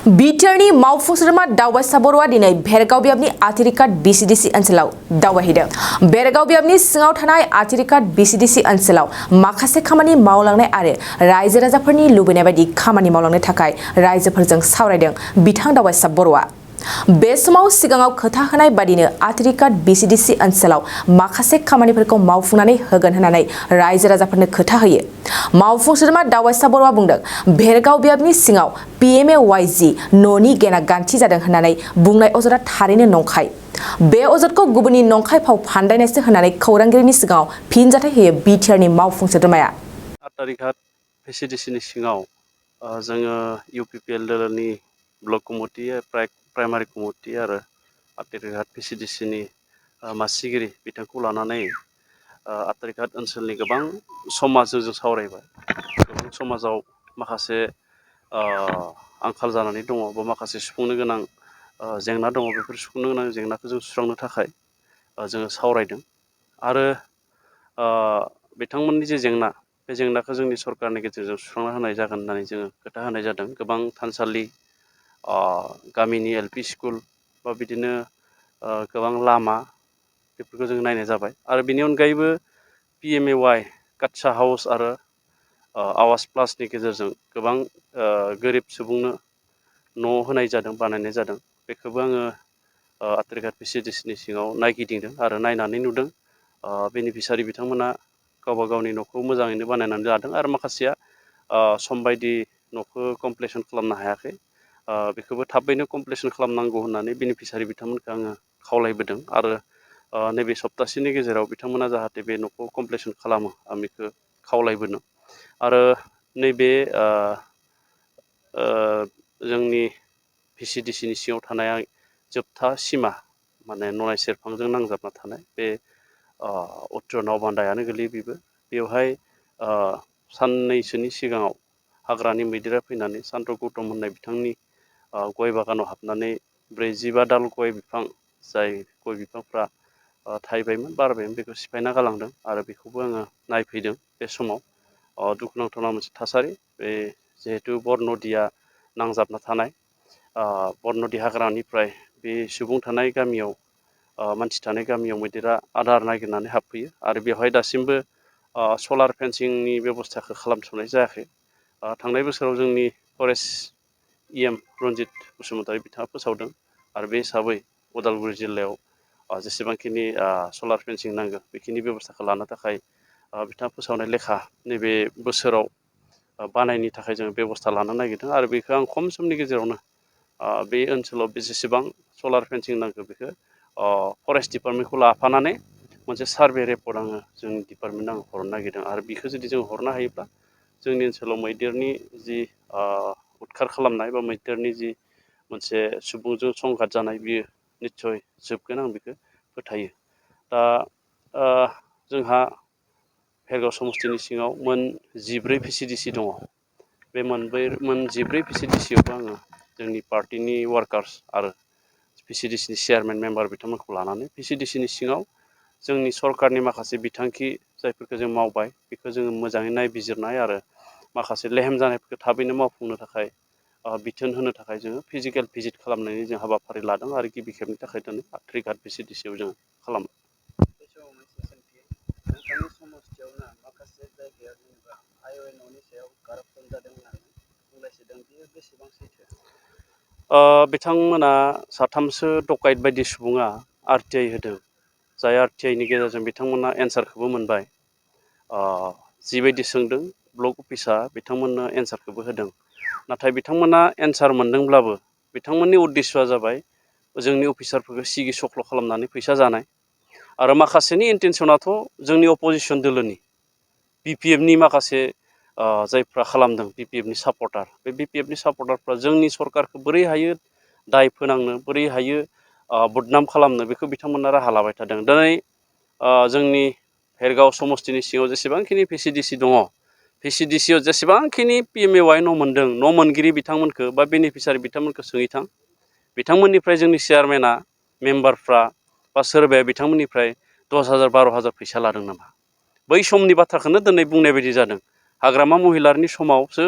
बिटिआरनि मावफुं सोद्रोमा दावबायसा बर'आ दिनै भेरगाव बियाबनि आथिरिकाट बिसिडिसि ओनसोलाव दावबायहैदों। भेरगाव बियाबनि सिङाव थानाय आथिरिकाट बिसिडिसि ओनसोलाव माखासे खामानि मावलांनाय आरो रायजो राजाफोरनि लुबैनाय बायदि खामानि मावलांनो थाखाय रायजोफोरजों सावरायदों बिथां दावबायसा बर'आ। बे समाव सिगाङाव खोथा होनाय बादिनो आथिरिकाट बिसिडिसि ओनसोलाव माखासे खामानिफोरखौ मावफुंनानै होगोन होननानै रायजो राजाफोरनो खोथा होयो। मावफुं सोद्रोमा दावबायसा बर'आ बुंदों, भेरगाव बियाबनि सिङाव PMAYG न'नि गेना गान्थि जादों होननानै बुंनाय अजदआ थारैनो नंखाय। बे अजदखौ गुबुननि नंखाय फाव फान्दायनायसो होननानै खौरांगिरिनि सिगाङाव फिनजाथाय होयो बिटिआरनि मावफुं सोद्रोमाया। आथिरिकाट बिसिडिसिनि सिङाव जोङो UPPL दोलोनि ब्लक कमिटि, प्राइमारि कमिटि आरो आथिरिकाट बिसिडिसिनि मासिगिरि बिथांखौ लानानै आथिरिकाट ओनसोलनि गोबां समाजजों जों सावरायबाय। गोबां समाजाव माखासे आंखाल जानानै दङ बा माखासे सुफुंनो गोनां जेंना दङ। बेफोर सुफुंनो गोनां जेंनाखौ जों सुस्रांनो थाखाय जोङो सावरायदों आरो बिथांमोननि जे जेंना, बे जेंनाखौ जोंनि सरकारनि गेजेरजों सुस्रांना होनाय जागोन होननानै जोङो खोथा होनाय जादों। गोबां थानसालि, गामिनि LP स्कुल बा बिदिनो गोबां लामा बेफोरखौ जों नायनाय जाबाय आरो बेनि अनगायैबो PMAY काटसा हाउस आरो आवास प्लासनि गेजेरजों गोबां गोरिब सुबुंनो न' होनाय जादों, बानायनाय जादों। बेखौबो आङो आथिरिकाट बिसिडिसिनि सिङाव नायगिदिंदों आरो नायनानै नुदों। बेनिफिसारि बिथांमोना गावबा गावनि न'खौ मोजाङैनो बानायनानै लादों आरो माखासेया सम बायदि न'खौ कमप्लिसन खालामनो हायाखै। बेखौबो थाबैनो कमप्लिसन खालामनांगौ होननानै बेनिफिसारि बिथांमोनखौ आङो खावलायबोदों आरो नैबे सप्तासेनि गेजेराव बिथांमोना जाहाथे बे न'खौ कमप्लिसन खालामो, आं बेखौ खावलायबोदों आरो नैबे जोंनि बिसिडिसिनि सिङाव थानाय जोबथा सिमा, माने ननाय सेरफांजों नांजाबना थानाय बे उत्तर नावबान्दायानो गोलैयो बेबो। बेवहाय साननैसोनि सिगाङाव हाग्रानि मैदेरा फैनानै सान्त गौतम होननाय बिथांनि गय बागानाव हाबनानै 42 दाल गय बिफां, जाय गय बिफांफ्रा थाइबायमोन, बारबायमोन, बेखौ सिफायना गालांदों आरो बेखौबो आङो नायफैदों। बे समाव दुखुनांथावना मोनसे थासारि। बे जिहेतु बरन'दिया नांजाबना थानाय बरन'दि हाग्रानिफ्राय बे सुबुं थानाय गामियाव, मानसि थानाय गामियाव मैदेरा आदार नागिरनानै हाबफैयो आरो बेवहाय दासिमबो सलार फेन्सिंनि बेब'स्थाखौ खालामथ'नाय जायाखै। थांनाय बोसोराव जोंनि फरेस्ट EM रन्जित बसुमतारी बिथाङा फोसावदों आरो बे हिसाबै उदालगुरि जिल्लायाव जेसेबांखिनि सलार फेन्सिं नांगौ बेखिनि बेब'स्थाखौ लानो थाखाय बिथाङा फोसावनाय लेखा नैबे बोसोराव बानायनो थाखाय जोङो बेब'स्था लानो नागिरदों आरो बेखौ आं खम समनि गेजेरावनो बे ओनसोलाव जेसेबां सलार फेन्सिं नांगौ बेखौ फरेस्ट डिपार्टमेन्टखौ लाफानानै मोनसे सार्भे रिपर्ट आङो जोंनि डिपार्टमेन्टनो आङो हरनो नागिरदों आरो बेखौ जुदि जों हरनो हायोब्ला जोंनि ओनसोलाव मैदेरनि जि उदखार खालामनाय बा मैदेरनि जि मोनसे सुबुंजों संघात जानाय, बियो निस्सय जोबगोन, आं बेखौ फोथायो। दा जोंहा भेरगाव समस्तिनि सिङाव मोन 14 बिसिडिसि दङ। बे 14 बिसिडिसियावबो आङो जोंनि पार्टिनि वार्कार्स आरो बिसिडिसिनि चेयारमेन मेम्बार बिथांमोनखौ लानानै बिसिडिसिनि सिङाव जोंनि सरकारनि माखासे बिथांखि जायफोरखौ जों मावबाय, बेखौ जोङो मोजाङै नायबिजिरनाय आरो माखासे लेहेम जानायफोरखौ थाबैनो मावफुंनो थाखाय बिथोन होनो थाखाय जोङो फिजिकेल भिजिट खालामनायनि जों हाबाफारि लादों आरो गिबि खेबनि थाखाय दिनै आथिरिकाट बिसिडिसियाव जोङो खालामो। बे समाव मोनसे सोंथि, नोंथांनि समस्थियावनो माखासे जायगायाव जेनेबा IONनि सायाव कारापसन जादों होननानै बुंलायसोदों, बेयो बेसेबां सैथो? बिथांमोना साथामसो डकाइट बायदि सुबुङा RTI होदों, जाय RTIनि गेजेरजों बिथांमोना एन्सारखौबो मोनबाय। जिबायदि सोंदों ब्लक अफिसा बिथांमोननो एन्सारखौबो होदों, नाथाय बिथांमोना एन्सार मोनदोंब्लाबो बिथांमोननि उद्देस्यआ जाबाय जोंनि अफिसारफोरखौ सिगि सख्ल' खालामनानै फैसा जानाय आरो माखासेनि इन्टेनसनाथ' जोंनि अपोजिसन दोलोनि BPFनि माखासे जायफ्रा खालामदों, BPFनि सापर्टार, बे BPFनि सापर्टारफ्रा जोंनि सरकारखौ बोरै हायो दाय फोनांनो, बोरै हायो बदनाम खालामनो, बेखौ बिथांमोना राहा लाबाय थादों। दिनै जोंनि भेरगाव समस्तिनि सिङाव जेसेबांखिनि VCDC दङ, VCDCआव जेसेबांखिनि PMAY न' मोनदों, न' मोनगिरि बिथांमोनखौ बा बेनिफिसारि बिथांमोनखौ सोंहैथां। बिथांमोननिफ्राय जोंनि चेयारमेना, मेम्बारफ्रा बा सोरबाया बिथांमोननिफ्राय 10,000 12,000 फैसा लादों नामा? बै समनि बाथ्राखौनो दिनै बुंनाय बायदि जादों। हाग्रामा महिलारनि समावसो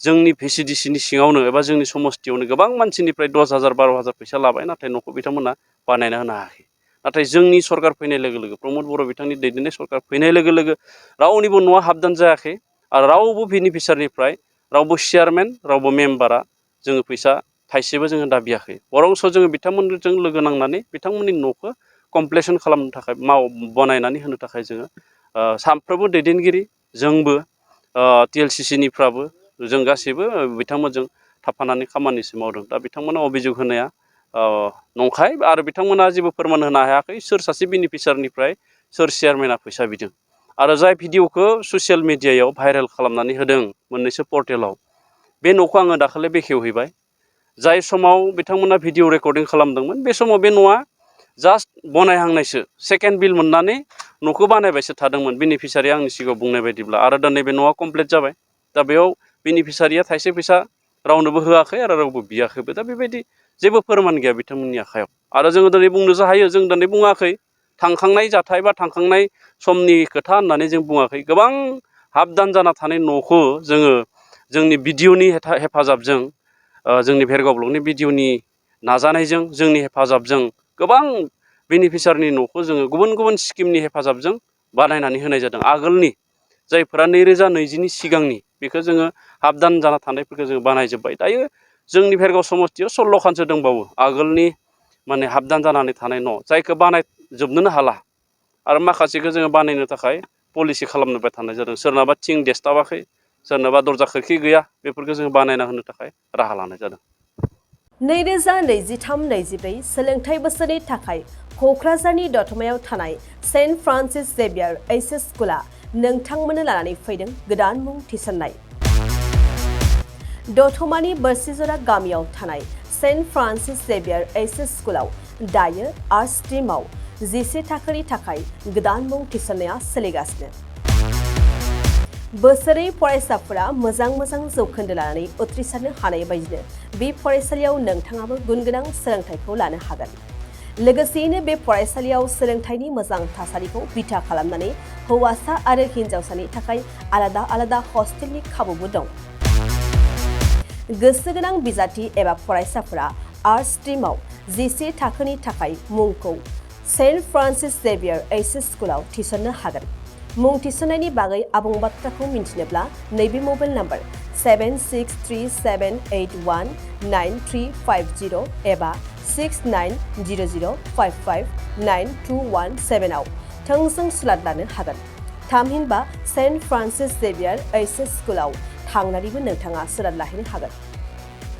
जोंनि VCDCनि सिङावनो एबा जोंनि समस्थियावनो गोबां मानसिनिफ्राय 10,000 12,000 फैसा लाबाय नाथाय न'खौ बिथांमोना बानायना होनो हायाखै नाथाय जोंनि सरकार फैनाय लोगो लोगो प्रमद बर' बिथांनि दैदेननाय सरकार फैनाय लोगो लोगो रावनिबो न'आ हाबदान जायाखै आरो रावबो बेनिफिसारिनिफ्राय रावबो चेयारमेन रावबो मेम्बारा जोङो फैसा थाइसेबो जोङो दाबियाखै बरंस जोङो बिथांमोनजों लोगो नांनानै बिथांमोननि न'खौ कमप्लिसन खालामनो थाखाय बनायनानै होनो थाखाय जोङो साफ्रोमबो दैदेनगिरि जोंबो TLCCनिफ्राबो जों गासैबो बिथांमोनजों थाफानानै खामानिसो मावदों दा बिथांमोना अभियोग होनाया नंखाय आरो बिथांमोना जेबो फोरमान होनो हायाखै सोर सासे बेनिफिसारनिफ्राय सोर चेयारमेना फैसा बिदों आरो जाय भिडिअखौ ससियेल मिडियायाव भाइरेल खालामनानै होदों मोननैसो पर्टेलाव बे न'खौ आङो दाखालि बेखेवहैबाय जाय समाव बिथांमोना भिडिअ रेकर्डिं खालामदोंमोन बे समाव बे न'आ जास्ट बनायहांनायसो सेकेन्ड बिल मोननानै न'खौ बानायबायसो थादोंमोन बेनिफिसारिया आंनि सिगाङाव बुंनाय बायदिब्ला आरो दा नैबे न'आ कमप्लिट जाबाय दा बेयाव बेनिफिसारिया थाइसे फैसा रावनोबो होआखै आरो रावबो बियाखैबो दा बेबायदि जेबो फोरमान गैया बिथांमोननि आखायाव आरो जोङो दिनै बुंनोसो हायो जों दिनै बुङाखै थांखांनाय जाथाय बा थांखांनाय समनि खोथा होननानै जों बुङाखै गोबां हाबदान जाना थानाय न'खौ जोङो जोंनि भिडिअनि हेफाजाबजों जोंनि भेरगाव ब्लकनि भिडिअनि नाजानायजों जोंनि हेफाजाबजों गोबां बेनिफिसारनि न'खौ जोङो गुबुन गुबुन स्किमनि हेफाजाबजों बानायनानै होनाय जादों आगोलनि जायफोरा 2020नि सिगांनि बेखौ जोङो हाबदान जाना थानायफोरखौ जोङो बानायजोब्बाय दायो जोंनि भेरगाव समस्थियाव 16 खानसो दंबावो आगोलनि माने हाबदान जानानै थानाय न' जायखौ बानायजोबनोनो हाला आरो माखासेखौ जोङो बानायनो थाखाय पलिसि खालामनोबाय थानाय जादों सोरनाबा थिं देसताबाखै सोरनाबा दरजा खोरखि गैया बेफोरखौ जोङो बानायना होनो थाखाय राहा लानाय जादों 2023-24 सोलोंथाइ बोसोरनि थाखाय क'क्राझारनि दतमायाव थानाय सेन्ट फ्रान्सिस जेभियार एचएस स्कुला नोंथांमोननो लानानै फैदों गोदान मुं थिसननाय दतमानि बोरसिजरा गामियाव थानाय सेन्ट फ्रान्सिस जेभियार एचएस स्कुलाव दायो आर्ट स्ट्रीमाव 11 थाखोनि थाखाय गोदान मुं थिसननाया सोलिगासिनो बोसोरै फरायसाफोरा मोजां जौखोन्दो लानानै उथ्रिसारनो हानाय बायदिनो बे फरायसालियाव नोंथाङाबो गुनगोनां सोलोंथाइखौ लानो हागोन लोगोसेयैनो बे फरायसालियाव सोलोंथाइनि मोजां थासारिखौ बिथा खालामनानै हौवासा आरो हिन्जावसानि थाखाय आलादा हस्टेलनि खाबुबो दं गोसो गोनां बिजाथि एबा फरायसाफोरा आर्ट स्ट्रीमाव 11 थाखोनि थाखाय मुंखौ सेन्ट फ्रान्सिस जेभियार एचएस स्कुलाव थिसननो हागोन मुं थिसननायनि बागै आबुं बाथ्राखौ मिन्थिनोब्ला नैबे मबाइल नम्बर 7637819350 एबा 6900559217 आव थोंजों सुलाद लानो हागोन थामहिनबा सेन्ट फ्रान्सिस जेभियार एचएस स्कुलाव थांनानैबो नोंथाङा सुलाद लाहैनो हागोन